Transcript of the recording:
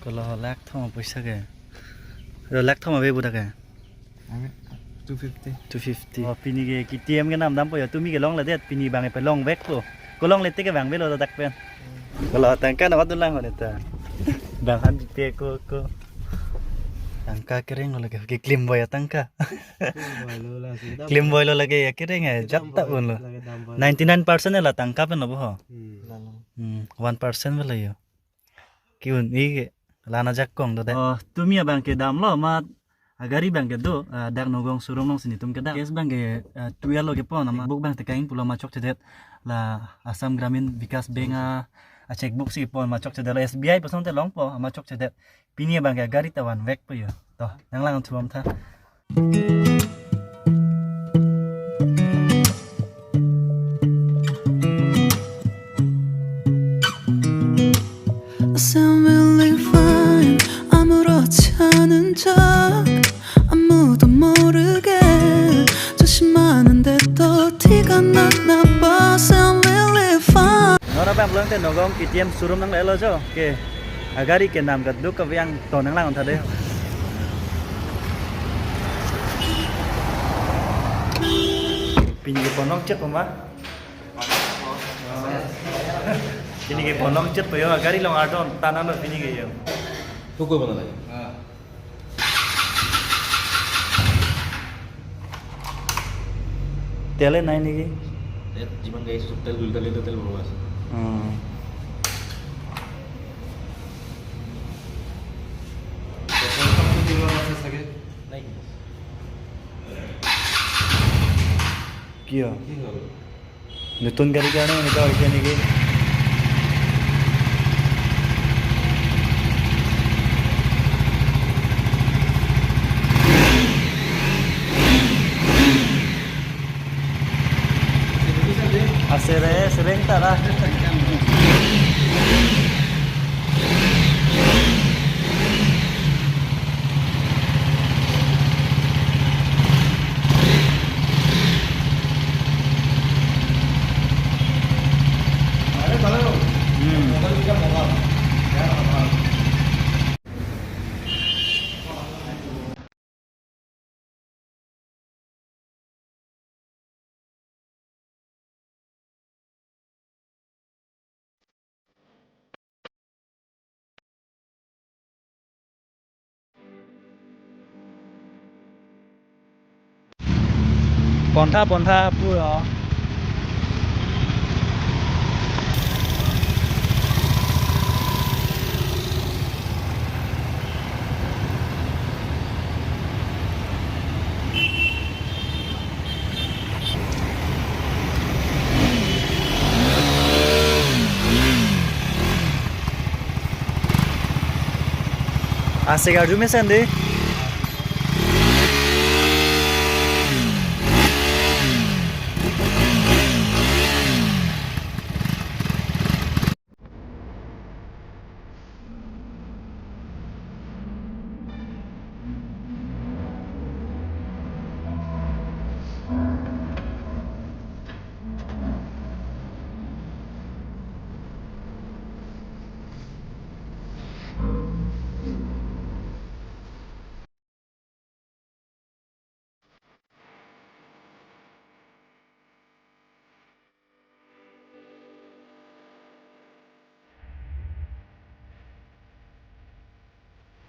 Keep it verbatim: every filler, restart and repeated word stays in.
Kolo lakh thom apoisa ke. Ro lakh thom ave bu dak ke. Ave two fifty. Two fifty. Oh, pini ke K T M ke nam dampo ya. Tumi ke longledet, pini bang pelongvekpo. Ko longle te ke bang avelo dak pen. Kolo tangka na wadun lang ho neta. Bang han te ko ko. Tangka kereng lo ke. Ke klim boy tangka. Klim boy lo lake ya kereng ya. Jat ta pon lo. Ninety nine percent la tangka pen lo bo ho. Hmm. Hmm, one percent lo yo. Ki-un-e ke, la-an ajakong do de. Oh, tumi abang ke damlo, amat agari abang ke do, ah, dak Nagaon showroom along si netum ke dam. Case abang ke, ah, twelve lo kepon, amat book abang te kaing pulo ma chokchedet, la Assam Gramin Vikash Bank a, a checkbook si kepon ma chokchedet, la S B I puson te longpo ma chokchedet. Pini abang ke agari ta vanvekpo yo. To, nanglang thubom tha. Assembly fine, 아무렇지 않은 척, 아무도 모르게 조심하는데 또 티가 나나 봐. Assembly fine. Nora bang pulang te Nagaon K T M showroom nanglelo jo. Ke. Agari ke nam kaduk kavang to nanglang tha de. Pini ke ponong chet poma. Pini ke ponong chet po yo, agari along ardon, tanam lo pini ke yo. Hukum mana lagi? তেলে নাই নেকি? ইয়াত যিমান গাড়ী আছে, চব তেল, দুই লিটাৰ, লিটাৰ তেল ভৰোৱা আছে। অ। পেট্ৰল পাম্পটো কিমান আছে চাগে? নাই। কিয়? কি হ'ল? নতুন গাড়ীৰ কাৰণে এনেকুৱা হৈছে নেকি? আছে ৰে, আছে ৰে, ৰেং তাৰা। Pontha, pontha, pura. Asek arju mesen de.